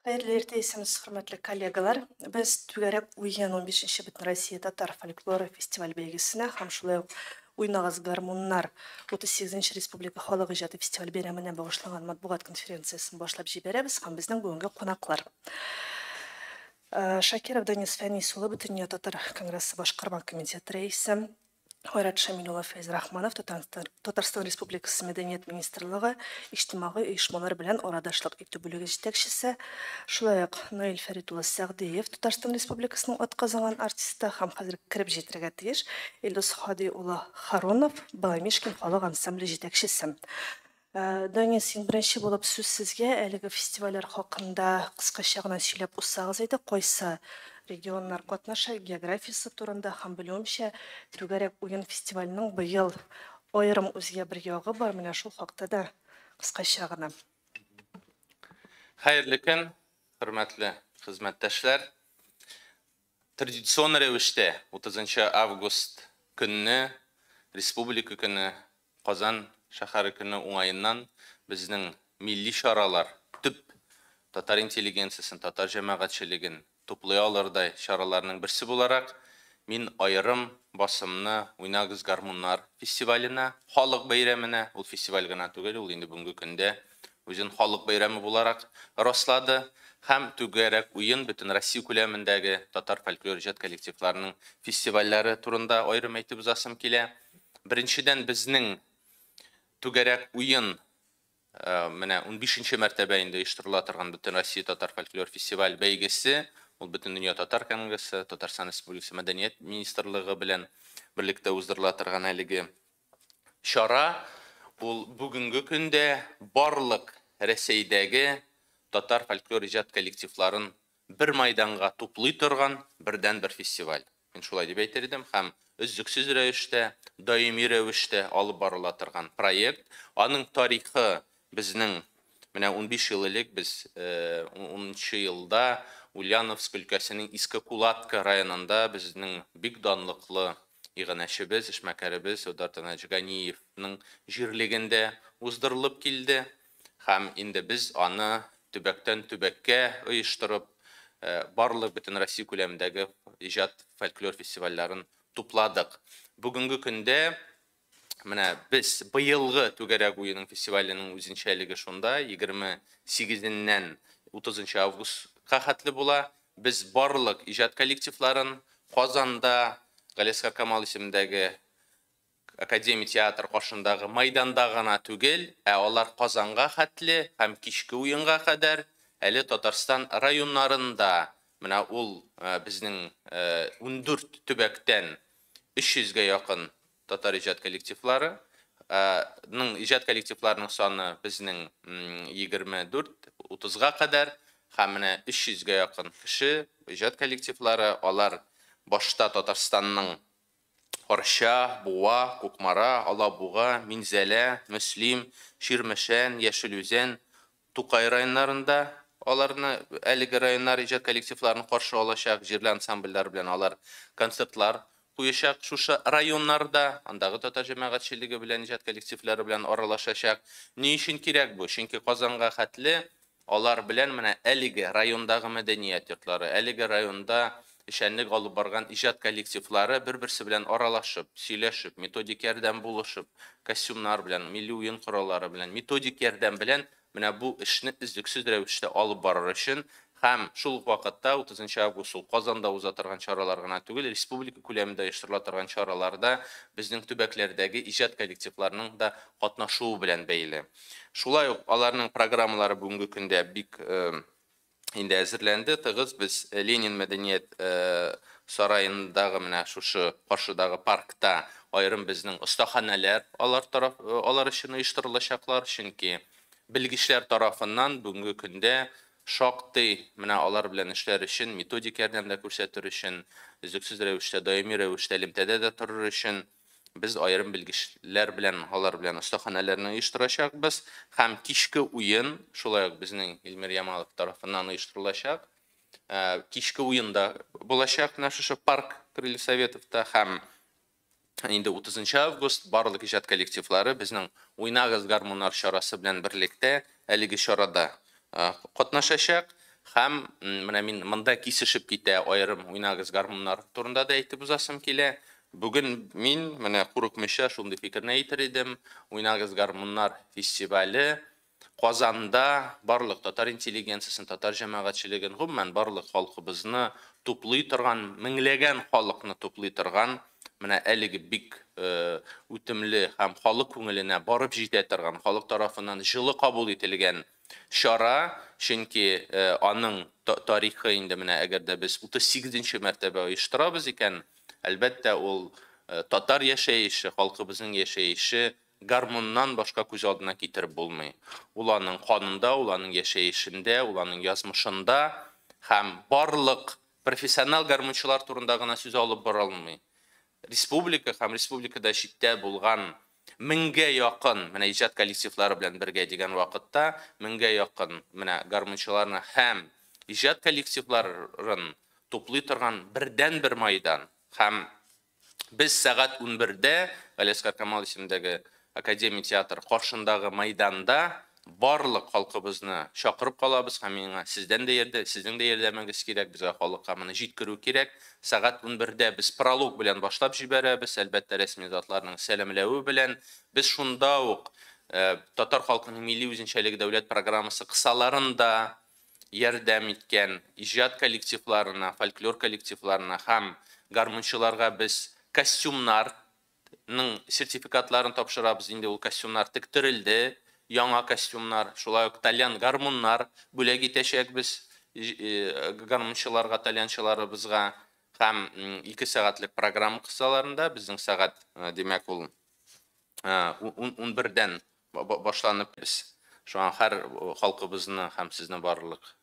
Хәерле иртә, исәнмесез, хөрмәтле коллегалар. Без Түгәрәк уен 15нче Бөтенроссия татар фольклоры фестиваль бәйгесенә һәм шулай ук Уйнагыз гармуннар 38нче республика халык иҗаты фестиваль бәйрәменә багышланган матбугат конференциясен башлап җибәрәбез һәм безнең бүгенге кунаклар. Шакиров Данис Фәнис улы, Бөтендөнья татар конгрессы башкарма комитеты рәисе, Айрат Шамил улы Фәйзрахманов, Татарстан Республикасы Мәдәният министрлыгы иҗтимагый оешмалар белән арадашлык итү бүлеге җитәкчесе, шулай ук Наил Фәрит улы Сәгъдиев, Татарстан Республикасының атказанган артисты һәм хәзер кереп җитәргә тиеш Илдус Һади улы Харунов, Баламишкин халык ансамбле җитәкчесе. Данис, иң беренче булып сүз сезгә. Әлеге фестивальләр хакында кыскача гына сөйләп узсагыз иде, кайсы регионнар катнаша, географиясе турында һәм белүемчә, Түгәрәк уен фестиваленең быел аерым үзгә бер ягы бар, менә шул хакта да кыскача гына. Хәерле көн, хөрмәтле хезмәттәшләр. Традицион рәвештә 30 август көнне Республика көне, Казан шәһәре көне уңаеннан безнең милли чаралар, төп татар интеллигенциясен, татар җәмәгатьчелеген туплый алырдай чараларның берсе буларак, мин аерым басымны Уйнагыз гармуннар фестиваленә, халык бәйрәменә, ул фестиваль гына түгел, ул инде бүгенге көндә үзен халык бәйрәме буларак раслады, һәм Түгәрәк уен бөтен Россия күләмендәге татар фольклор иҗат коллективларының фестивальләре турында аерым әйтеп узасым килә. Беренчедән, безнең Түгәрәк уен менә 15нче мәртәбә инде оештырыла торган бөтен Россия татар фольклор фестиваль бәйгесе, ул Бөтендөнья татар конгрессы, Татарстан Республикасы Мәдәният министрлыгы белән берлектә уздырыла торган әлеге чара, ул бүгенге көндә барлык Рәсәйдәге татар фольклор иҗат коллективларын бер майданга туплый торган бердән-бер фестиваль. Мин шулай дип әйтер идем, һәм өзлексез рәвештә, даими рәвештә алып барыла торган проект. Аның тарихы безнең менә 15 ел элек без 10 елда Ульяновск өлкәсенең Иске Кулатка районында безнең бик данлыклы иганәчебез, эшмәкәребез Эдуард Иванович Ганиевның җирлегендә уздырылып килде. Һәм инде без аны төбәктән төбәккә оештырып, барлык бөтен Россия күләмендәге иҗат фольклор фестивальләрен тупладык. Бүгенге көндә менә без быелгы Түгәрәк уеның фестиваленең үзенчәлеге шунда, 28-ннән 30 августка хәтле була. Без барлык иҗат коллективларын Казанда Галиәсгар Камал исемендәге Академия театр каршындагы майданда гына түгел, ә алар Казанга хәтле һәм кичке уенга кадәр әле Татарстан районнарында, менә ул безнең 14 төбәктән 300гә якын татар иҗат коллективлары, ның иҗат коллективларының саны безнең 24-30га кадәр, һәм менә 300гә якын кеше иҗат коллективлары, алар башта Татарстанның Арча, Буа, Кукмара, Алабуга, Минзәлә, Мөслим, Чирмешән, Яшел Үзән, Тукай районнарында аларны әлеге районнар иҗат коллективларын каршы алачак, җирле ансамбльләр белән алар концертлар куячак шушы районнарда, андагы татар җәмәгатьчелеге белән иҗат коллективлары белән аралашачак. Ни өчен кирәк бу? Чөнки Казанга хәтле алар белән менә әлеге райондагы мәдәният йортлары, әлеге районда эшчәнлек алып барган иҗат коллективлары бер-берсе белән аралашып, сөйләшеп, методик ярдәм булышып, костюмнар белән, милли уен кораллары белән, методик ярдәм белән менә бу эшне өзлексез рәвештә алып барыр өчен һәм шул ук вакытта 30 август ул Казанда уза торган чаралар гына түгел, республика күләмендә оештырыла торган чараларда безнең төбәкләрдәге иҗат коллективларының да катнашуы белән бәйле. Шулай ук аларның программалары бүгенге көндә бик инде әзерләнде. Тыгыз без Ленин мәдәният сараендагы менә шушы каршыдагы паркта аерым безнең остаханәләр алар тараф алар өчен оештырылачаклар, чөнки белгечләр тарафыннан бүгенге көндә шактый менә алар белән эшләр өчен, методик ярдәм дә күрсәтер өчен, өзлексез рәвештә, даими рәвештә элемтәдә дә торыр өчен без аерым белгечләр белән алар белән остаханәләрне оештырачакбыз һәм кичке уен шулай ук безнең Илмир Ямалов тарафыннан оештырылачак. Кичке уен да булачак менә шушы парк Крылья Советовта һәм инде 30 август барлык иҗат коллективлары безнең Уйнагыз гармуннар чарасы белән берлектә әлеге чарада катнашачак. Һәм менә мин монда кисешеп китә аерым уйнагыз гармуннар турында да әйтеп узасым килә. Бүген мин менә курыкмыйча шундый фикерне әйтер идем. Уйнагыз гармуннар фестивале Казанда барлык татар интеллигенциясен, татар җәмәгатьчелеген, гомумән барлык халкыбызны туплый торган, меңләгән халыкны туплый торган, менә әлеге бик үтемле һәм халык күңеленә барып җитә торган, халык тарафыннан җылы кабул ителгән чара, чөнки аның тарихы инде менә әгәр дә без 38нче мәртәбә оештырабыз икән, әлбәттә ул татар яшәеше, халкыбызның яшәеше гармуннан башка күз алдына китереп булмый. Ул аның канында, ул аның яшәешендә, ул аның язмышында һәм барлык профессионал гармунчылар турында гына сүз алып бара алмый. Республика һәм республикада читтә булган меңгә якын, менә иҗат коллективлары белән бергә дигән вакытта, меңгә якын менә гармунчыларны һәм иҗат коллективларын туплый торган бердән-бер майдан. Һәм без сәгать 11-дә Галиәсгар Камал исемендәге Академия театр каршындагы майданда барлык халкыбызны чакырып калабыз һәм миңа сездән дә ярдәм, сезнең дә ярдәмегез кирәк, безгә халыкка моны җиткерү кирәк. Сәгать 11-дә без пролог белән башлап җибәрәбез, әлбәттә, рәсми затларның сәламләве белән. Без шунда ук татар халкының милли үзенчәлеге дәүләт программасы кысаларында ярдәм иткән иҗат коллективларына, фольклор коллективларына һәм гармунчыларга без костюмнар сертификатларын тапшырабыз. Инде ул костюмнар тектерелде, яңа костюмнар, шулай ук тальян гармуннар бүләк итәчәкбез гармунчыларга, тальянчыларыбызга. Һәм 2 сәгатьлек программа кысаларында безнең сәгать, димәк, ул 11-дән башланып без шуңа һәр халкыбызны һәм сезне барлык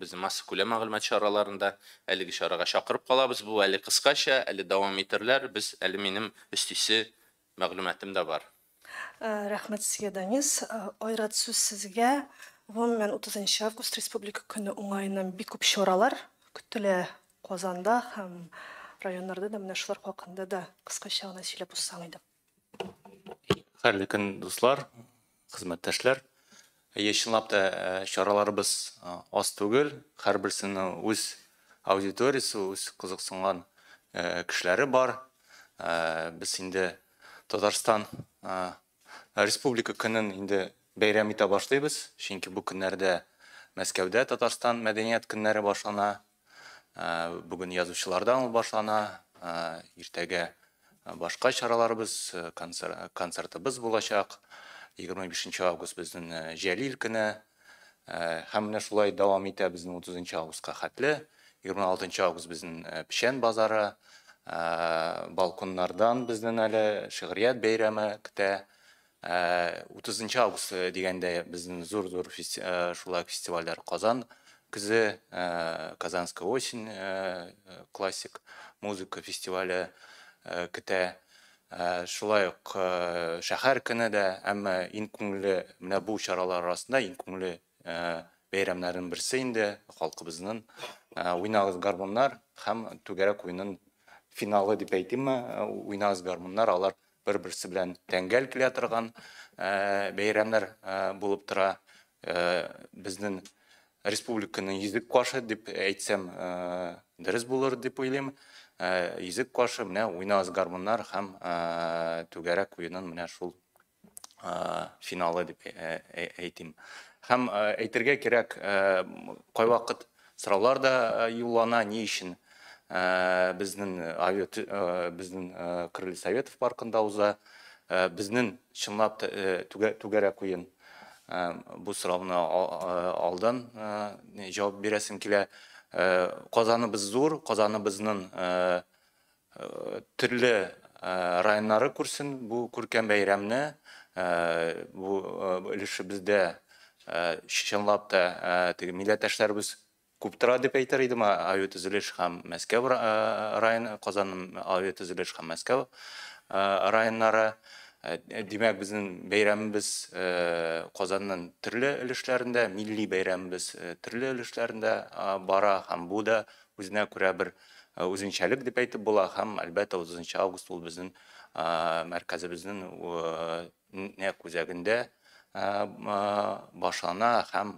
безнең массакүләм мәгълүмат чараларында әлеге чарага чакырып калабыз. Бу әле кыскача, әле дәвам итерләр. Без әле минем өстисе мәгълүматым да бар. Рәхмәт сезгә, Данис. Айрат, сүз сезгә. Гомумән 30 август Республика көне уңаеннан бик күп чаралар көтелә Казанда һәм районнарда да. Менә шулар хакында да кыскача гына сөйләп узсаң иде. Хәерле көн, дуслар, хезмәттәшләр. Әйе, чынлап та чараларыбыз аз түгел, һәрберсенең үз аудиториясе, үз кызыксынган кешеләре бар. Без инде Татарстан Республика көнен инде бәйрәм итә башлыйбыз, чөнки бу көннәрдә Мәскәүдә Татарстан мәдәният көннәре башлана. Бүген язучылардан ул башлана, иртәгә башка чараларыбыз, концертыбыз булачак. 25 август безнең Җәлил көне. Һәм менә шулай дәвам итә безнең 30 августка хәтле. 26 август безнең Печән базары, балконнардан безнең әле шигърият бәйрәме көтә. 30 август дигәндә безнең зур-зур шулай фестивальләр Казан көзе, Казанская осень, классик музыка фестивале көтә. Шулай ук шәһәр көне дә, әмма иң күңелле менә бу чаралар арасында иң күңелле бәйрәмнәрнең берсе инде халкыбызның уйнагыз гармуннар һәм түгәрәк уйнын финалы дип әйтимме, уйнагыз гармуннар, алар бер-берсе белән тәңгәл килә торган бәйрәмнәр булып тора. Безнең республиканың йөзек кашы дип әйтсәм, дөрес булыр дип уйлыйм. Йөзек кашы менә уйнагыз гармуннар һәм түгәрәк уенын менә шул финалы дип әйтим. Һәм әйтергә кирәк, кайвакыт сораулар да юллана, ни өчен безнең безнең Крылья Советов паркында уза, безнең чынлап та түгәрәк уен. Бу сорауны алдан җавап бирәсем килә. Казаныбыз зур, Казаныбызның төрле районнары күрсен бу күркәм бәйрәмне. Бу өлешебездә чынлап та теге милләттәшләребез күп тора дип әйтер идем. Авиатөзелеш һәм Мәскәү районы, Казанның авиатөзелеш һәм Мәскәү районнары. Димәк, безнең бәйрәмебез Казанның төрле өлешләрендә, милли бәйрәмебез төрле өлешләрендә бара, һәм бу да үзенә күрә бер үзенчәлек дип әйтеп була. Һәм әлбәттә 30 август ул безнең мәркәзебезнең нәкъ үзәгендә башлана һәм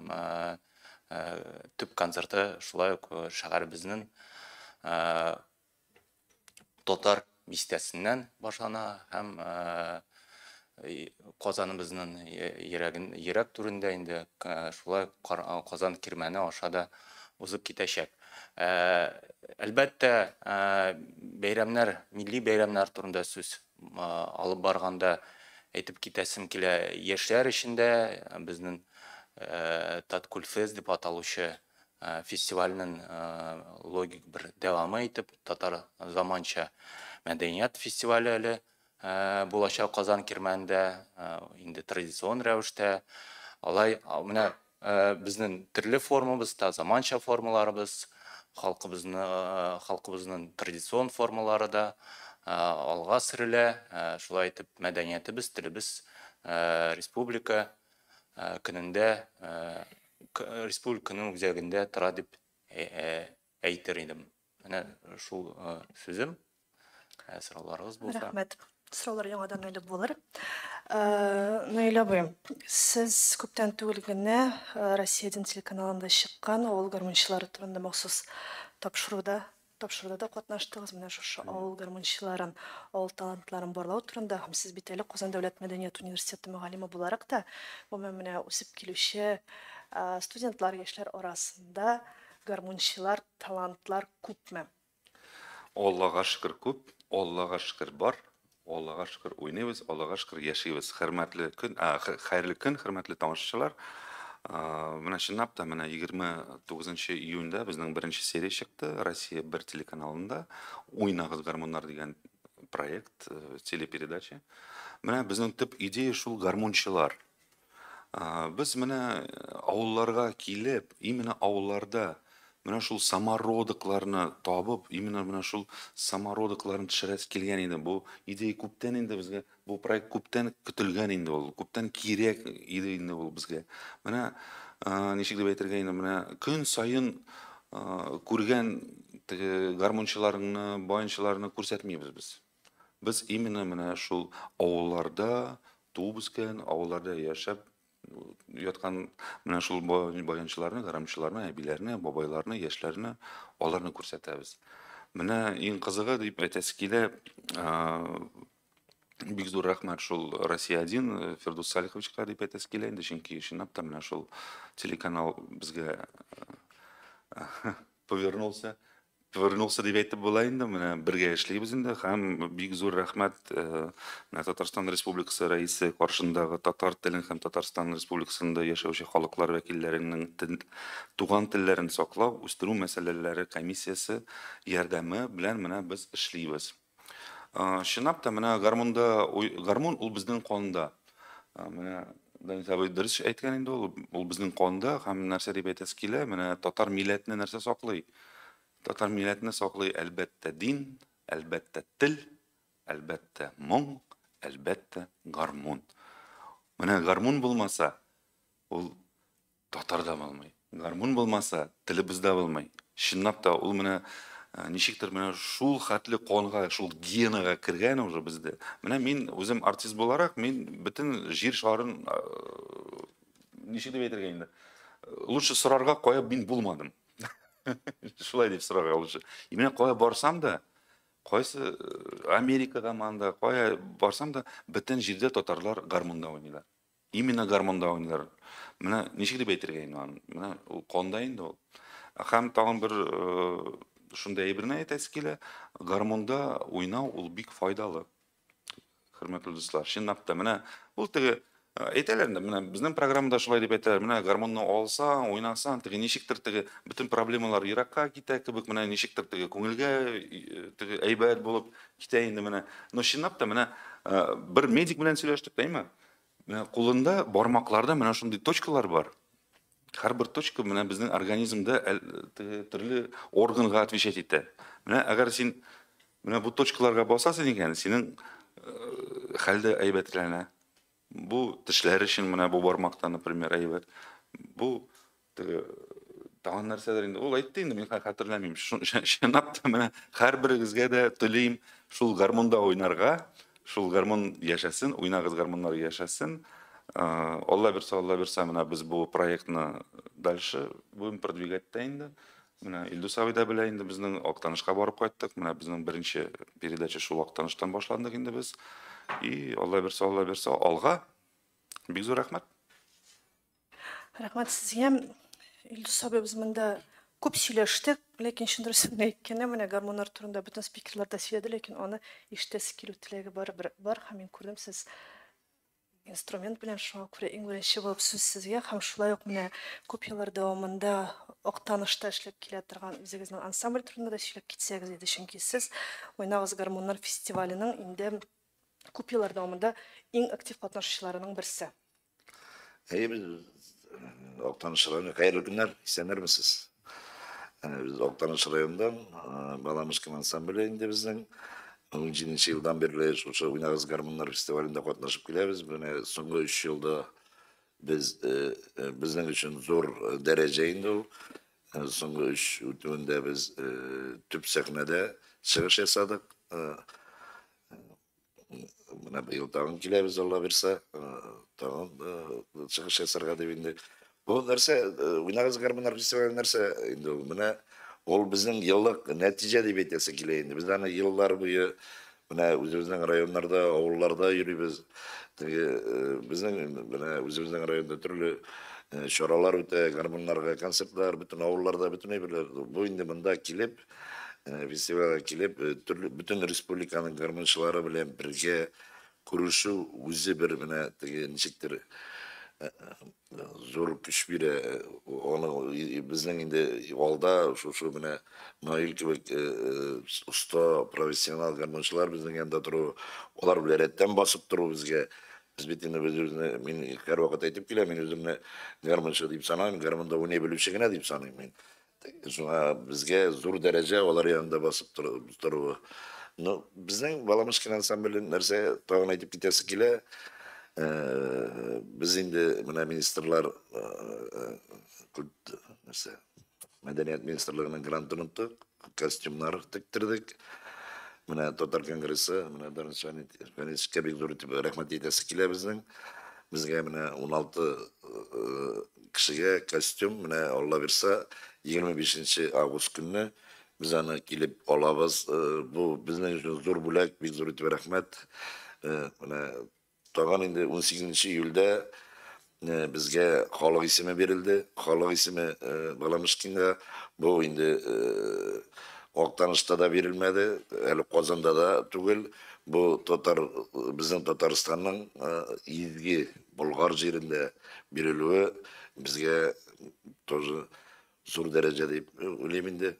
төп концерты шулай ук шәһәребезнең татар бистәсеннән башлана һәм Казаныбызның йөрәк түрендә инде шулай Казан кирмәне аша да узып китәчәк. Әлбәттә, бәйрәмнәр, милли бәйрәмнәр турында сүз алып барганда әйтеп китәсем килә, яшьләр өчен дә безнең Таткульфест дип аталучы фестивальнең логик бер дәвамы итеп татар заманча мәдәният фестивале әле булачак Казан кирмәнендә инде традицион рәвештә. Алай менә безнең төрле формабыз та, заманча формаларыбыз, халкыбызның традицион формалары да алга сөрелә. Шулай итеп мәдәниятебез, телебез республика көнендә, республиканың үзәгендә тора дип әйтер идем. Менә шул сүзем. Сорауларыгыз булса. Рәхмәт. Сораулар яңадан әле булыр. Наил абый, сез күптән түгел генә Россия дин телеканалында чыккан авыл гармунчылары турында махсус тапшыруда да катнаштыгыз. Менә шушы авыл гармунчыларын, авыл талантларын барлау турында. Һәм сез бит әле Казан дәүләт мәдәният университеты мөгаллиме буларак та, гомумән менә үсеп килүче студентлар, яшьләр арасында гармунчылар, талантлар күпме? Аллага шөкер күп, Аллага шөкер бар, Аллага шөкер уйныйбыз, Аллага шөкер яшибез. Хөрмәтле көн, хәерле көн, хөрмәтле тамашачылар. Менә чынлап та менә 29 июньдә безнең беренче серия чыкты Россия 1 телеканалында Уйнагыз гармуннар дигән проект, телепередача. Менә безнең төп идея шул гармунчылар. Без менә авылларга килеп, именно авылларда менә шул самородокларны табып, именно менә шул самородокларны төшерәсе килгән иде. Бу идея күптән инде безгә, бу проект күптән көтелгән инде ул, күптән кирәк иде инде ул безгә. Менә ничек дип әйтергә инде, менә көн саен күргән теге гармунчыларны, баянчыларны күрсәтмибез без. Без именно менә шул авылларда туып үскән, авылларда яшәп яткан менә шул баянчыларны, гармунчыларны, әбиләрне, бабайларны, яшьләрне, аларны күрсәтәбез. Менә иң кызыгы дип әйтәсе килә, бик зур рәхмәт шул Россия 1 Фирдус Салиховичка дип әйтәсе килә инде, чөнки чынлап та менә шул телеканал безгә повернулся дип әйтеп була инде, менә бергә эшлибез инде һәм бик зур рәхмәт менә Татарстан Республикасы рәисе каршындагы татар телен һәм Татарстан Республикасында яшәүче халыклар вәкилләренең туган телләрен саклау, үстерү мәсьәләләре комиссиясе ярдәме белән менә без эшлибез. Чынлап та менә гармунда, гармун ул безнең канда. Менә Данис абый дөрес әйткән инде ул, ул безнең канда һәм нәрсә дип әйтәсе килә, менә татар милләтне нәрсә саклый? Татар милләтне саклый әлбәттә дин, әлбәттә тел, әлбәттә моң, әлбәттә гармун. Менә гармун булмаса, ул татар да булмый. Гармун булмаса, телебез дә булмый. Чынлап та ул менә ничектер менә шул хәтле канга, шул генага кергән уже бездә. Менә мин үзем артист буларак, мин бөтен җир шарын ничек дип әйтергә инде? Лучше сорарга кая мин булмадым. Шулай дип сорарга лучше. И менә кая барсам да, кайсы Америкага манда, кая барсам да, бөтен җирдә татарлар гармунда уйныйлар. Именно гармунда уйныйлар. Менә ничек дип әйтергә инде аны? Менә ул канда инде ул. Һәм тагын бер шундай әйберне әйтәсе килә, гармунда уйнау ул бик файдалы. Хөрмәтле дуслар, чынлап та менә ул теге әйтәләр инде, менә безнең программада шулай дип әйтәләр, менә гармунны алсаң, уйнасаң, теге ничектер теге бөтен проблемалар еракка китә кебек, менә ничектер теге күңелгә теге әйбәт булып китә инде менә. Но чынлап та менә бер медик белән сөйләштек, әйме? Менә кулында бармакларда менә шундый точкалар бар. Һәрбер точка менә безнең организмда төрле органга отвечать итә. Менә әгәр син менә бу точкаларга басасың икән, синең хәлдә әйбәтләнә. Бу тешләр өчен менә бу бармакта, например, әйбәт. Бу тагын нәрсәдер инде. Ул әйтте инде, мин хәтерләмим. Чынлап та менә һәрберегезгә дә телим шул гармунда уйнарга, шул гармун яшәсен, уйнагыз гармуннар яшәсен. Алла бирсә, Алла бирсә, менә без бу проектны Дальше будем продвигать та инде. Менә Илдус абый да белә инде, безнең Актанышка барып кайттык. Менә безнең беренче передача шул Актаныштан башландык инде без. И Алла бирсә, Алла бирсә, алга. Бик зур рәхмәт. Рәхмәт сезгә. Илдус абый, без монда күп сөйләштек, ләкин чын дөресен әйткәндә, менә гармуннар турында бөтен спикерлар да сөйләде, ләкин аны ишетәсе килү теләге барыбер бар, һәм мин күрдем, сез инструмент белән, шуңа күрә иң беренче булып сүз сезгә, һәм шулай ук менә күп еллар дәвамында Актанышта эшләп килә торган үзегезнең ансамбль турында да сөйләп китсәгез иде, чөнки сез Уйнагыз гармуннар фестиваленең инде күп еллар дәвамында иң актив катнашучыларының берсе. Әйе, без Актаныш районы, хәерле көннәр, исәннәрмесез? Без Актаныш районыннан, Баламышкин ансамбле инде безнең 17 елдан бирле шушы Уйнагыз гармуннар фестивалендә катнашып киләбез. Менә соңгы 3 елда без безнең өчен зур дәрәҗә инде ул. Соңгы 3 үтүендә без төп сәхнәдә чыгыш ясадык. Менә быел тагын киләбез, Алла бирсә, тагын чыгыш ясарга дип инде. Бу нәрсә, Уйнагыз гармуннар фестивале нәрсә инде ул? Менә ул безнең еллык нәтиҗә дип әйтәсе килә инде. Без аны еллар буе менә үзебезнең районнарда, авылларда йөрибез. Теге безнең менә үзебезнең районда төрле чаралар үтә, гармуннарга концертлар, бөтен авылларда, бөтен әйберләр. Бу инде монда килеп, фестивальгә килеп, төрле бөтен республиканың гармунчылары белән бергә күрешү үзе бер менә теге ничектер зур көч бирә. Аны безнең инде алда шушы менә Наил кебек оста профессионал гармунчылар безнең янда тору, алар белән рәттән басып тору безгә. Без бит инде үзебезне, мин һәрвакыт әйтеп киләм, мин үземне гармунчы дип санамыйм, гармунда уйный белүче генә дип саныйм мин. Шуңа безгә зур дәрәҗә алар янында басып торуы. Ну, безнең Баламышкин ансамблен нәрсә тагын әйтеп китәсе килә. Без инде менә министрлар, нәрсә, Мәдәният министрлыгының грантын оттык, костюмнар тектердек. Менә Татар конгрессы, менә Дарья Фәнисовичка бик зур итеп рәхмәт әйтәсе килә безнең. Безгә менә 16 кешегә костюм, менә Алла бирсә, 25 август көнне без аны килеп алабыз. Бу безнең өчен зур бүләк, бик зур итеп рәхмәт. Менә тагын инде 18 июльдә безгә халык исеме бирелде. Халык исеме Баламышкинга. Бу инде Актанышта да бирелмәде, әле Казанда да түгел. Бу татар, безнең Татарстанның изге Болгар җирендә бирелүе безгә тоже зур дәрәҗә дип уйлыйм инде.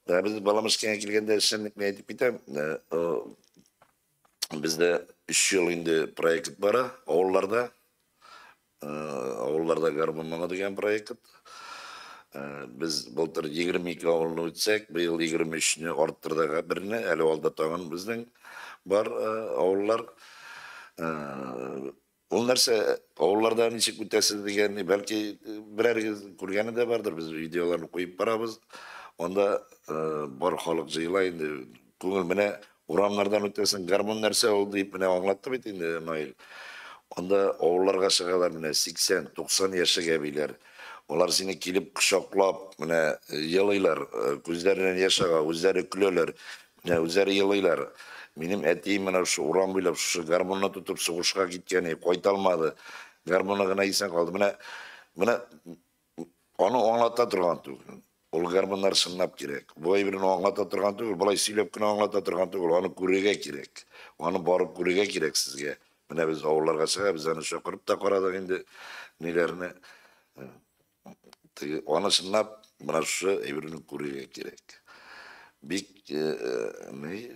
Без Баламышкинга килгәндә эшчәнлекне әйтеп китәм. Бездә 3 ел инде проект бара авылларда. Авылларда гармун моңы дигән проект. Без былтыр 22 авылны үтсәк, быел 23-не арттырдык берне, әле алда тагын безнең бар авыллар. Ул нәрсә, авылларда ничек үтәсез дигән, бәлки берәрегез күргәне дә бардыр, без видеоларны куеп барабыз. Анда бар халык җыела инде. Күңел менә урамнардан үтәсең, гармун нәрсә ул дип менә аңлатты бит инде Наил. Анда авылларга чыгалар менә 80-90 яшьлек әбиләр. Алар сине килеп кочаклап, менә елыйлар, күзләреннән яшь ага, үзләре көләләр, менә үзләре елыйлар. Минем әтием менә шушы урам буйлап шушы гармунны тотып сугышка киткән, кайта алмады. Гармуны гына исән калды. Менә менә аны аңлата торган түгел. Ул гармуннар чынлап кирәк. Бу әйберне аңлата торган түгел, болай сөйләп кенә аңлата торган түгел, аны күрергә кирәк. Аны барып күрергә кирәк сезгә. Менә без авылларга чыгабыз, аны чакырып та карадык инде ниләрне. Аны чынлап менә шушы әйберне күрергә кирәк. Бик ни,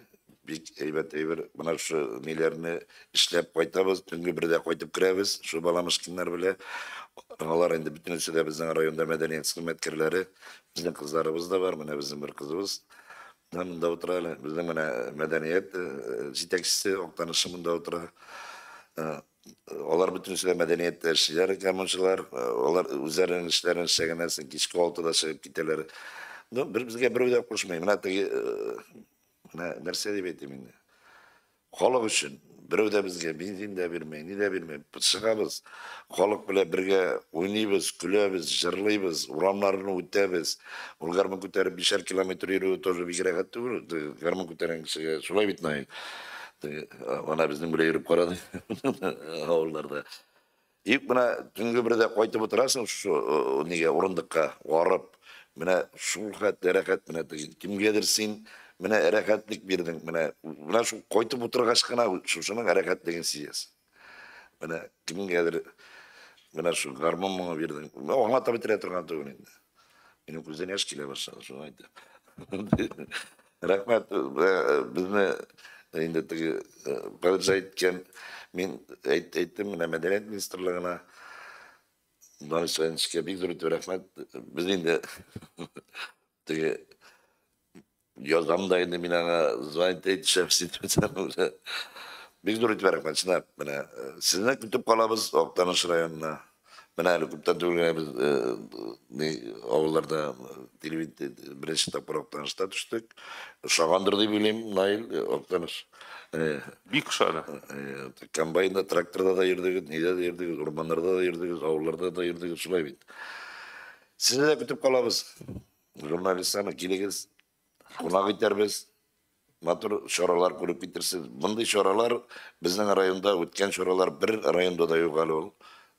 бик әйбәт әйбер. Менә шушы ниләрне эшләп кайтабыз, төнге бердә кайтып керәбез, шу Баламышкиннар белән. Алар инде бөтенесе дә безнең районда мәдәният хезмәткәрләре, безнең кызларыбыз да бар, менә безнең бер кызыбыз монда утыра әле. Безнең менә мәдәният җитәкчесе Актанышы монда утыра. Алар бөтенесе дә мәдәнияттә эшлиләр, гармунчылар. Алар үзләренең эшләрен эшләгәннән соң кичке 6-да чыгып китәләр. Ну, бер безгә берәү дә кушмый. Менә теге менә нәрсә дип әйтим инде. Халык өчен. Берәү дә безгә бензин дә бирмәй, ни дә бирмәй. Чыгабыз, халык белән бергә уйныйбыз, көләбез, җырлыйбыз, урамнарны үтәбез. Ул гармун күтәреп 5 километр йөрү тоже бик рәхәт түгел. Гармун күтәргән кешегә шулай бит, Наил. Ана безнең белән йөреп карады авылларда. И менә төнге бердә кайтып утырасың шушы нигә урындыкка барып, менә шул хәтле рәхәт, менә кемгәдер син менә рәхәтлек бирдең, менә шул кайтып утыргач кына шушының рәхәтлеген сизәсең. Менә кемгәдер менә шул гармун моңы бирдең. Аңлатып бетерә торган түгел инде. Минем күздән яшь килә башлады, шуны әйтәм. Рәхмәт, безне инде теге поддержать иткән, мин әйттем, менә мәдәният министрлыгына, Данис Ваничка бик зур итеп рәхмәт. Без инде теге язам да инде, мин аңа звонить итешәм. Бик зур итеп рәхмәт, чынлап, менә сезне көтеп калабыз Актаныш районына. Менә әле күптән түгел генә без авылларда телевидение беренче тапкыр Актанышта төштек. Ошагандыр дип уйлыйм, Наил, Актаныш. Бик ошады. Комбайнда, тракторда да йөрдегез, нидә дә йөрдегез, урманнарда да йөрдегез, авылларда да йөрдегез, шулай бит. Сезне дә көтеп калабыз. Журналистларны килегез, кунак итәрбез. Матур чаралар күреп китерсез. Мондый чаралар безнең районда үткән чаралар бер районда да юк әле ул.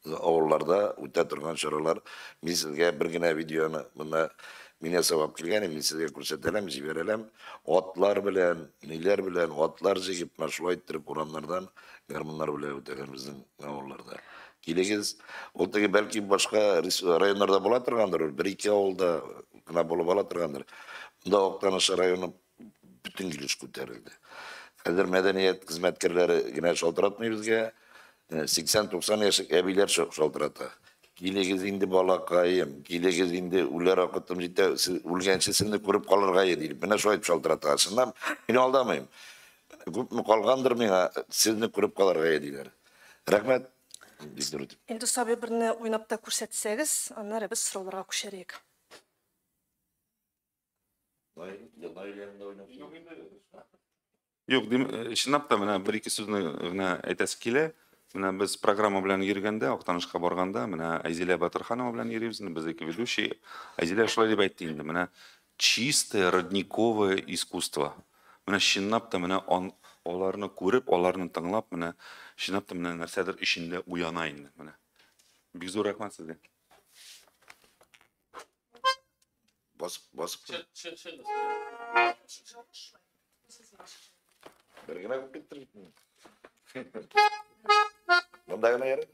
Авылларда үтә торган чаралар. Мин сезгә бер генә видеоны монда мине сабап килгән, мин сезгә күрсәтәләм, җибәрәләм. Атлар белән, ниләр белән, атлар җигеп, менә шулай иттереп урамнардан гармуннар белән үтәләр безнең авылларда. Килегез. Ул теге бәлки башка районнарда була торгандыр, ул бер-ике авылда гына булып ала торгандыр. Монда Актаныш районы бөтен килеш күтәрелде. Хәзер мәдәният хезмәткәрләре генә шалтыратмый безгә. 80-90 яшьлек әбиләр шалтырата. Килегез инде, балакаем, килегез инде, үләр вакытым җитә, үлгәнче сезне күреп калырга иде дип. Менә шулай шалтырата. Чынлап, мин алдамыйм. Күпме калгандыр миңа, сезне күреп калырга иде диләр. Рәхмәт. Инде сабый берне уйнап та күрсәтсәгез, аннары без сорауларга күчәрик. Юк, чынлап та менә бер-ике сүзне генә әйтәсе килә. Менә без программа белән йөргәндә, Актанышка барганда, менә Айзилә Батырханова белән йөрибез, без ике ведущий. Айзилә шулай дип әйтте инде, менә чистое родниковое искусство. Менә чынлап та менә аларны күреп, аларны тыңлап, менә чынлап та менә нәрсәдер эчендә уяна инде менә. Бик зур рәхмәт сезгә. Басып, басып. Бер генә күп киттер бит. Монда гына ярый.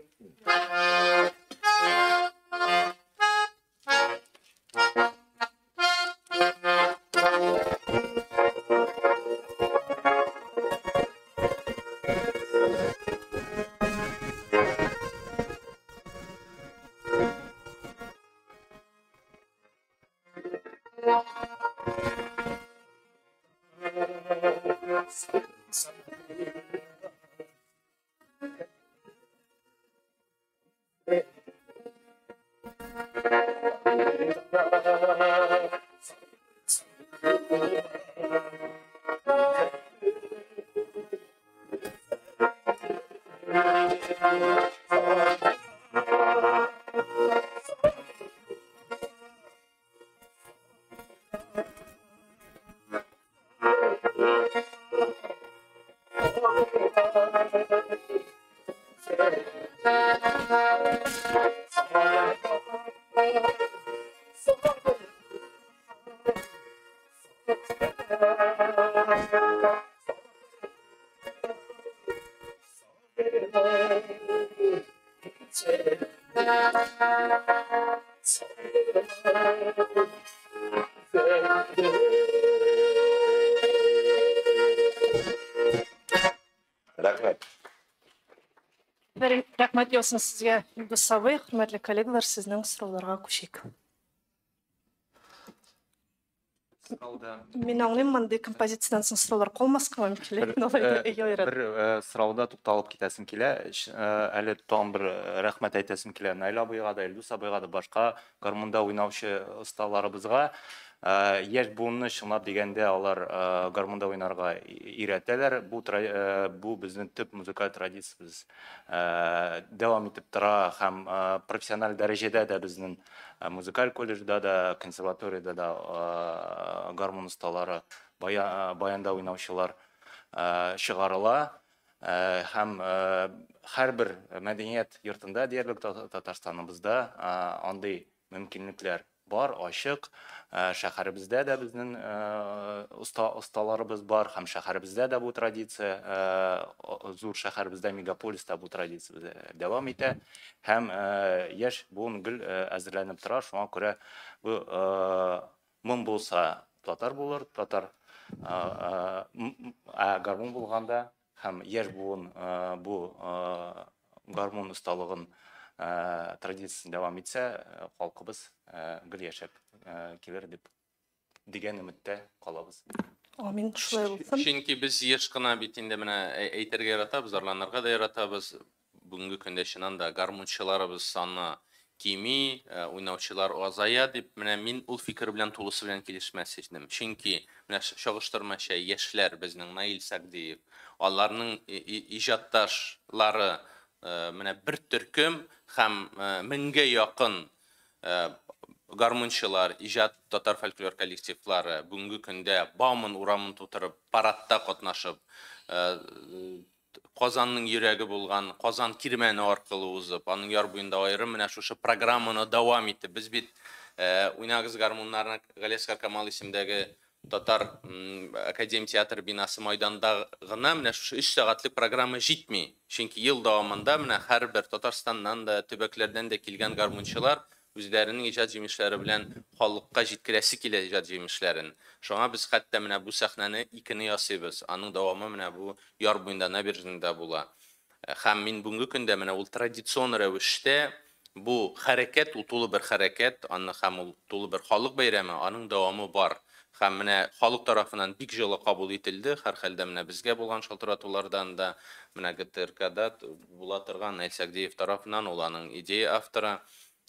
Рәхмәт. Рәхмәт яусын сезгә, Илдус абый. Хөрмәтле коллегалар, сезнең сорауларга күчик. Мин аңлыйм, мондый композициядән соң сораулар калмаска мөмкин, ләкин алай да әйе. Бер сорауда тукталып китәсем килә. Әле тагын бер рәхмәт әйтәсем килә Наил абыйга да, Илдус абыйга да, башка гармунда уйнаучы осталарыбызга. Яшь буынны чынлап дигәндә алар гармунда уйнарга өйрәтәләр. Бу безнең төп музыкаль традициябез дәвам итеп тора һәм профессиональ дәрәҗәдә дә безнең музыкаль колледжда да, консерваториядә дә гармун осталары, баянда уйнаучылар чыгарыла. Һәм һәрбер мәдәният йортында диярлек Татарстаныбызда андый мөмкинлекләр бар, ачык. Шәһәребездә дә безнең осталарыбыз бар һәм шәһәребездә дә бу традиция, зур шәһәребездә, мегаполиста бу традиция дәвам итә һәм яшь буын гел әзерләнеп тора. Шуңа күрә бу моң булса татар булыр, татар гармун булганда һәм яшь буын бу гармун осталыгын традициясен дәвам итсә, халкыбыз гел яшәп килер дип дигән өметтә калабыз. Амин, шулай булсын. Чөнки без еш кына бит инде менә әйтергә яратабыз, зарланырга да яратабыз. Бүгенге көндә чыннан да гармунчыларыбыз саны кими, уйнаучылар азая дип, менә мин ул фикер белән тулысы белән килешмәс идем. Чөнки менә чагыштырмача яшьләр безнең Наил Сагдиев, аларның иҗатташлары менә бер төркем һәм меңгә якын гармунчылар, иҗат татар фольклор коллективлары бүгенге көндә Бауман урамын тутырып, парадта катнашып, Казанның йөрәге булган Казан кирмәне аркылы узып, аның яр буенда аерым менә шушы программаны дәвам итеп, без бит уйнагыз гармуннарны Галиәсгар Камал исемдәге Татар академия театр бинасы майданда гына менә шушы 3 сәгатьлек программа җитми. Чөнки ел дәвамында менә һәрбер Татарстаннан да, төбәкләрдән дә килгән гармунчылар үзләренең иҗат җимешләре белән халыкка җиткерәсе килә иҗат җимешләрен. Шуңа без хәтта менә бу сәхнәне икене ясыйбыз. Аның дәвамы менә бу яр буенда набережныйда була. Һәм мин бүгенге көндә менә ул традицион рәвештә бу хәрәкәт, ул тулы бер хәрәкәт, аны һәм ул тулы бер халык бәйрәме, аның дәвамы бар. Һәм менә халык тарафыннан бик җылы кабул ителде. Һәрхәлдә менә безгә булган шалтыратулардан да, менә ГТРКда була торган Наил Сагдиев тарафыннан, ул аның идея авторы.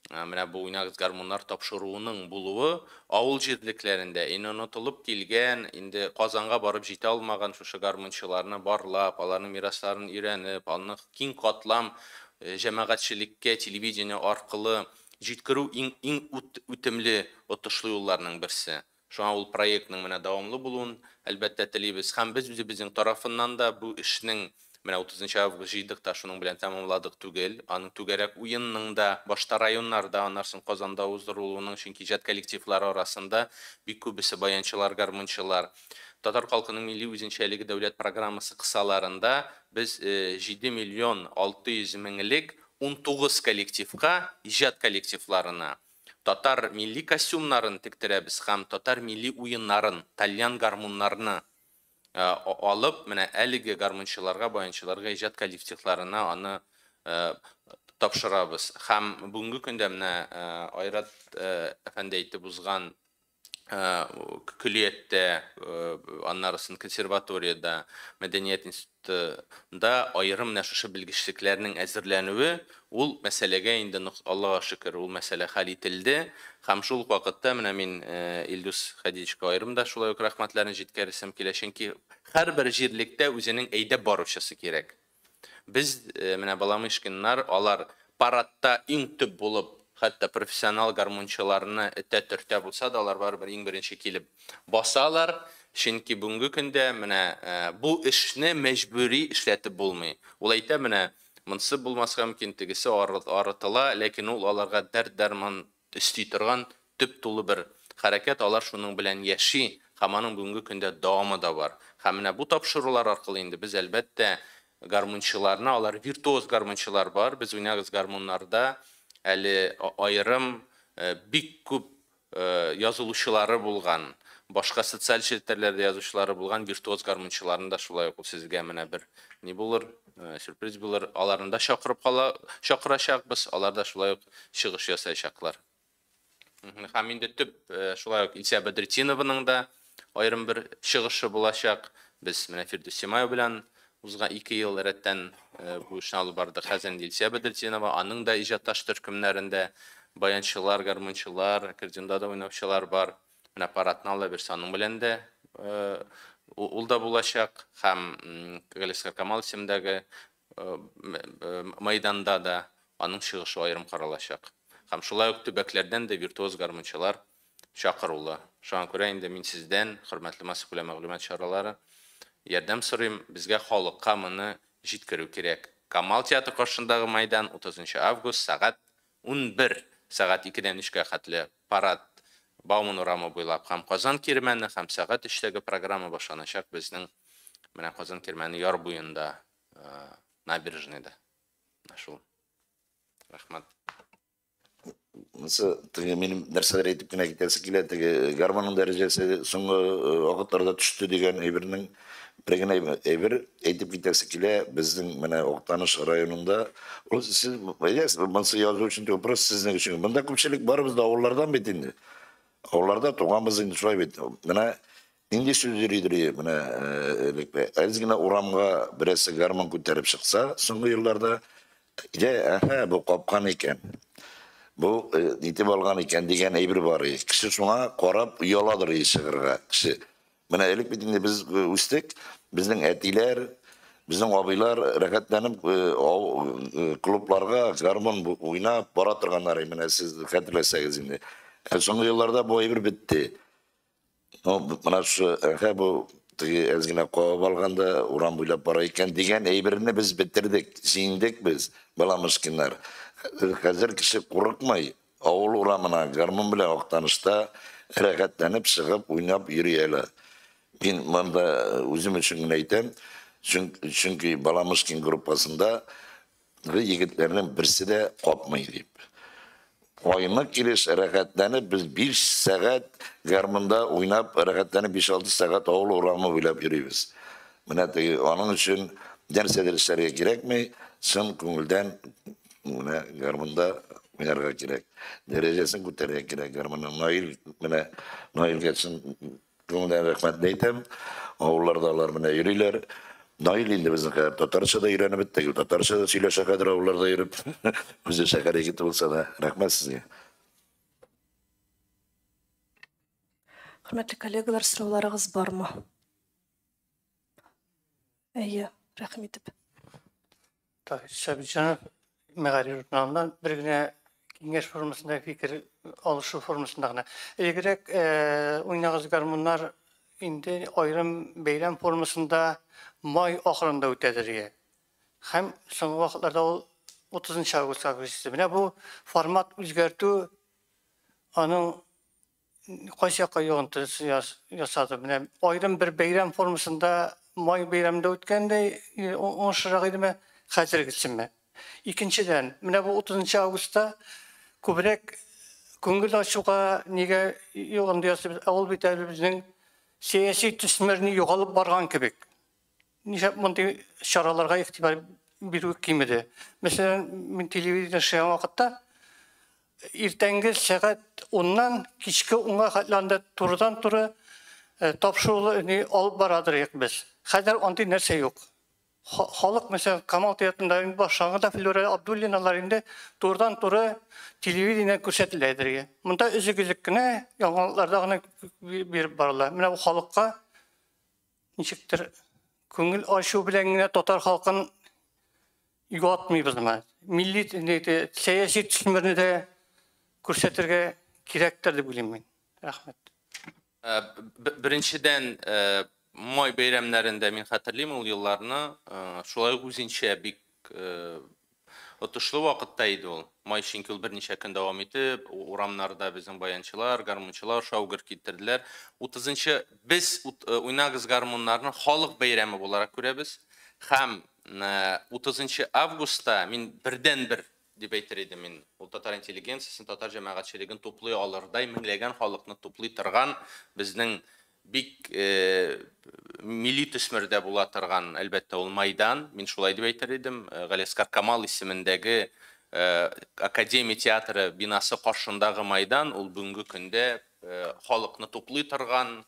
Менә бу уйнагыз гармуннар тапшыруының булуы авыл җирлекләрендә инде онытылып килгән, инде Казанга барып җитә алмаган шушы гармунчыларны барлап, аларның мирасларын өйрәнеп, аны киң катлам җәмәгатьчелеккә телевидение аркылы җиткерү иң үтемле отышлы юлларның берсе. Шуңа ул проектның менә дәвамлы булуын әлбәттә телибез. Һәм без үзебезнең тарафыннан да бу эшнең менә 30 август җыйдык та шуның белән тәмамладык түгел. Аның түгәрәк уенның да башта районнарда, аннан соң Казанда уздырылуының, чөнки иҗат коллективлары арасында бик күбесе баянчылар, гармунчылар. Татар халкының милли үзенчәлеге дәүләт программасы кысаларында без 7 миллион 600 меңлек 19 коллективка, иҗат коллективларына татар милли костюмнарын тектерәбез һәм татар милли уеннарын, тальян гармуннарны алып, менә әлеге гармунчыларга, баянчыларга, иҗат коллективларына аны тапшырабыз. Һәм бүгенге көндә менә Айрат әфәнде әйтеп узган көллияттә, аннарысын консерваторияда, мәдәният институтында аерым менә шушы белгечлекләрнең әзерләнүе, ул мәсьәләгә инде Аллага шөкер, ул мәсьәлә хәл ителде. Һәм шул ук вакытта менә мин Илдус Хадиевичка аерым да шулай ук рәхмәтләрне җиткерәсем килә, чөнки һәрбер җирлектә үзенең әйдәп баручысы кирәк. Без менә Баламышкиннар, алар парадта иң төп булып, хәтта профессионал гармунчыларны этә-төртә булса да, алар барыбер иң беренче килеп басалар. Чөнки бүгенге көндә менә бу эшне мәҗбүри эшләтеп булмый. Ул әйтә, менә монсы булмаска мөмкин, тегесе арытыла, ләкин ул аларга дәрт-дәрман өсти торган төп тулы бер хәрәкәт, алар шуның белән яши, һәм аның бүгенге көндә дәвамы да бар. Һәм менә бу тапшырулар аркылы инде без әлбәттә гармунчыларны, алар виртуоз гармунчылар бар, без уйнагыз гармуннарда әле аерым бик күп язылучылары булган, башка социаль челтәрләрдә язучылары булган виртуоз гармунчыларны да шулай ук сезгә менә бер ни булыр, сюрприз булыр, аларны да чакырып кала, чакырачакбыз, алар да шулай ук чыгыш ясаячаклар. Һәм инде төп шулай ук Илсә Бәдретдинованың да аерым бер чыгышы булачак. Без менә Фирдүс Тимаев белән узган 2 ел рәттән бу эшне алып бардык. Хәзер инде Илсә Бәдретдинова, аның да иҗатташ төркемнәрендә баянчылар, гармунчылар, аккордеонда да уйнаучылар бар. Менә парадны Алла бирсә, аның белән дә ул да булачак һәм Галиәсгар Камал исемендәге мәйданда да аның чыгышы аерым каралачак. Һәм шулай ук төбәкләрдән дә виртуоз гармунчылар чакырулы. Шуңа күрә инде мин сездән, хөрмәтле массакүләм мәгълүмат чаралары, ярдәм сорыйм, безгә халыкка моны җиткерү кирәк. Камал театры каршындагы мәйдан 30 август сәгать 11, сәгать 2-дән 3-кә хәтле парад Бауман урамы буйлап һәм Казан кирмәне һәм сәгать 3-тәге программа башланачак безнең менә Казан кирмәне яр буенда, набережныйда. Менә шул. Рәхмәт. Монысы теге минем нәрсәләр әйтеп кенә китәсе килә, теге гармонның дәрәҗәсе соңгы вакытларда төште дигән әйбернең бер генә әйбер әйтеп китәсе килә. Безнең менә Актаныш районында ул сез әйдәгез, монысы язу өчен түгел, просто сезнең өчен. Монда күпчелек барыбыз да авыллардан бит инде. Авылларда туганбыз инде шулай бит. Менә нинди сүз йөридер менә элек әз генә урамга берәрсе гармон күтәреп чыкса, соңгы елларда, җә, әһә, бу капкан икән. Бу нитеп алган икән дигән әйбер бар. Кеше шуңа карап ояладыр чыгарга. Кеше. Менә элек бит инде без үстек, безнең әтиләр, безнең абыйлар рәхәтләнеп клубларга гармон уйнап бара торганнар. Менә сез хәтерләсәгез инде. Соңгы елларда бу әйбер бетте. Менә шу, әһә, бу теге әз генә кабып алганда урам буйлап бара икән дигән әйберне без бетердек, җиңдек без, Баламышкиннар. Хәзер кеше курыкмый, авыл урамына гармун белән Актанышта рәхәтләнеп чыгып уйнап йөри әле. Мин монда үзем өчен генә әйтәм, чөнки Баламышкин группасында егетләрнең берсе дә капмый дип. Айны килеш рәхәтләнеп без 5 сәгать гармунда уйнап, рәхәтләнеп 5-6 сәгать авыл урамы буйлап йөрибез. Менә теге аның өчен нәрсәдер эшләргә кирәкми, чын күңелдән менә гармунда уйнарга кирәк. Дәрәҗәсен күтәрергә кирәк гармунның. Наил, менә Наилгә чын күңелдән рәхмәтле әйтәм. Авылларда алар менә йөриләр. Наил инде безнең кадәр татарча да өйрәнеп бетте, татарча да сөйләшә хәзер авылларда йөреп. Үзе шәһәр егете булса да, рәхмәт сезгә. Хөрмәтле коллегалар, сорауларыгыз бармы? Әйе, рәхим итеп. Таһир Сабитҗанов, Мәгариф журналыннан бер генә киңәш формасында, фикер алышу формасында гына. Элегрәк уйнагыз гармуннар инде аерым бәйрәм формасында май ахырында үтәдер. Һәм соңгы вакытларда ул 30 августка күчте. Менә бу формат үзгәртү аның кайсы якка йогынтысы ясады. Менә аерым бер бәйрәм формасында май бәйрәмендә үткәндәй уңышлырак идеме, хәзергесенме? Икенчедән, менә бу 30 августта күбрәк күңел ачуга нигә йогынты ясыйбыз? Ә ул бит әле безнең сәяси төсмерне югалып барган кебек. Нишләп мондый чараларга игътибар бирү кимеде? Мәсәлән, мин телевидениедә эшләгән вакытта иртәнге сәгать 10-нан кичке 10-га хәтле анда турыдан-туры тапшырулы алып барадыр без. Хәзер андый нәрсә юк. Халык, мәсәлән, Камал театрында инде башланганда Флюра Абдуллиналар инде турыдан-туры телевидение күрсәтеләдер. Монда өзек-өзек кенә яңалыкларда гына биреп барыла. Менә бу халыкка ничектер күңел ачу белән генә татар халкын югалтмыйбызмы? Милли сәяси төсмерне дә күрсәтергә кирәктер дип уйлыйм мин. Рәхмәт. Беренчедән, май бәйрәмнәрендә мин хәтерлим ул елларны, шулай ук үзенчә бик отышлы вакытта иде ул. Май чөнки ул берничә көн дәвам итеп, урамнарда безнең баянчылар, гармунчылар шау-гөр китерделәр. 30-нчы без уйнагыз гармуннарны халык бәйрәме буларак күрәбез. Һәм 30 августта мин бердән-бер дип әйтер идем мин, ул татар интеллигенциясен, татар җәмәгатьчелеген туплый алырдай, меңләгән халыкны туплый торган безнең бик милли төсмердә була торган, әлбәттә, ул майдан, мин шулай дип әйтер идем. Галиәсгар Камал исемендәге Академия театры бинасы каршындагы майдан, ул бүгенге көндә халыкны туплый торган,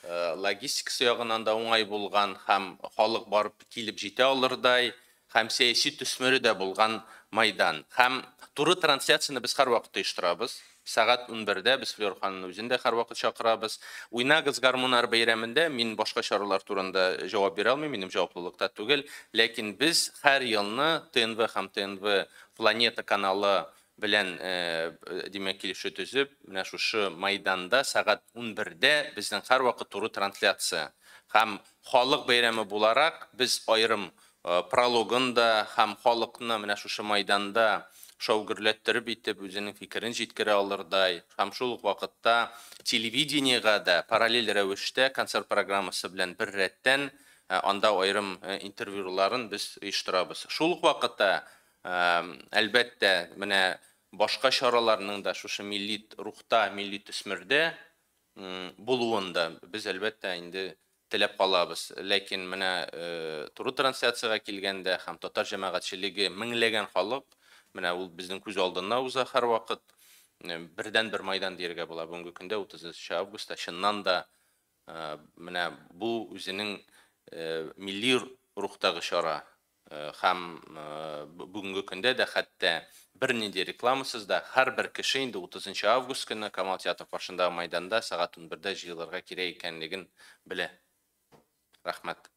логистикасы ягыннан да уңай булган һәм халык барып килеп җитә алырдай, һәм сәяси төсмере дә булган майдан. Һәм туры трансляцияне без һәрвакыт оештырабыз. Сәгать 11-дә без Флёр ханымны үзен дә һәрвакыт чакырабыз. Уйнагыз гармуннар бәйрәмендә мин башка чаралар турында җавап бирә алмыйм, минем җаваплылыкта түгел, ләкин без һәр елны ТНВ һәм ТНВ Планета каналы белән димәк килешү төзеп, менә шушы майданда сәгать 11-дә безнең һәрвакыт туры трансляция. Һәм халык бәйрәме буларак без аерым прологын да һәм халыкны менә шушы майданда шау-гөрләттереп итеп үзенең фикерен җиткерә алырдай, һәм шул ук вакытта телевидениега да параллель рәвештә концерт программасы белән бер рәттән анда аерым интервьюларын без оештырабыз. Шул ук вакытта, әлбәттә, менә башка чараларның да шушы милли рухта, милли төсмердә булуын да без әлбәттә инде теләп калабыз. Ләкин менә туры трансляциягә килгәндә һәм татар җәмәгатьчелеге меңләгән халык, менә ул безнең күз алдында уза һәрвакыт. Бердән-бер майдан дияргә була бүгенге көндә 30 августта. Чыннан да менә бу үзенең милли рухтагы чара һәм бүгенге көндә дә хәтта бернинди рекламасыз да һәрбер кеше инде 30 август көне Камал театры каршындагы майданда сәгать 11-дә җыелырга кирәк икәнлеген белә. Рәхмәт.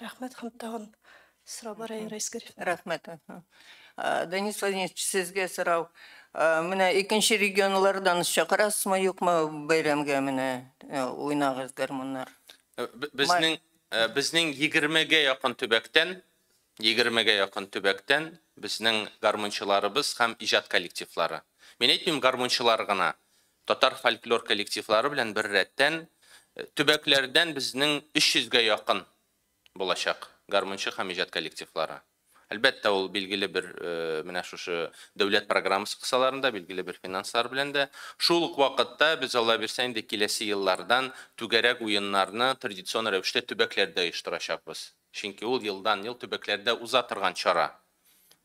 Рәхмәт һәм тагын сорау бар, Рәис Гариф. Рәхмәт. Денис Владимирович, сезгә сорау. Менә икенче регионлардан чакырасызмы, юкмы бәйрәмгә менә уйнагыз гармуннар? Безнең 20-гә якын төбәктән, 20-гә якын төбәктән безнең гармунчыларыбыз һәм иҗат коллективлары. Мин әйтмим гармунчылар гына, татар фольклор коллективлары белән бер рәттән төбәкләрдән безнең 300-гә якын булачак гармунчы һәм иҗат коллективлары. Әлбәттә, ул билгеле бер менә шушы дәүләт программасы кысаларында, билгеле бер финанслар белән дә. Шул ук вакытта без Алла бирсә инде киләсе еллардан түгәрәк уеннарны традицион рәвештә төбәкләрдә оештырачакбыз. Чөнки ул елдан-ел төбәкләрдә уза торган чара.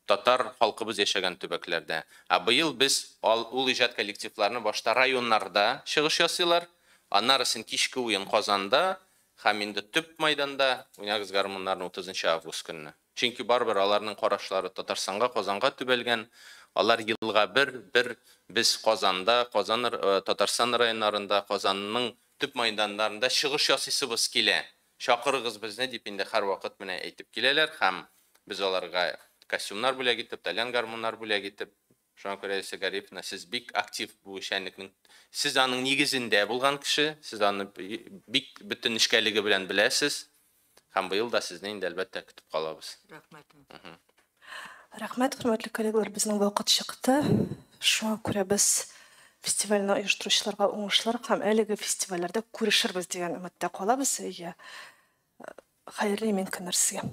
Татар халкыбыз яшәгән төбәкләрдә. Ә быел без ул иҗат коллективларны башта районнарда чыгыш ясыйлар, аннары кичке уен Казанда һәм инде төп майданда уйнагыз гармуннарны 30 август көнне. Чөнки барыбер аларның карашлары Татарстанга, Казанга төбәлгән. Алар елга бер без Казанда, Казан Татарстан районнарында, Казанның төп майданнарында чыгыш ясыйсыбыз килә. Чакырыгыз безне дип инде һәрвакыт менә әйтеп киләләр һәм без аларга костюмнар бүләк итеп, тальян гармуннар бүләк итеп, шуңа күрә Рәисә Гарифовна, сез бик актив бу эшчәнлекнең, сез аның нигезендә булган кеше, сез аны бик бөтен нечкәлеге белән беләсез. Һәм быел да сезне инде әлбәттә көтеп калабыз. Рәхмәт. Рәхмәт, хөрмәтле коллегалар, безнең вакыт чыкты. Шуңа күрә без фестивальне оештыручыларга уңышлар һәм әлеге фестивальләрдә күрешербез дигән өметтә калабыз. Әйе. Хәерле имин көннәр сезгә.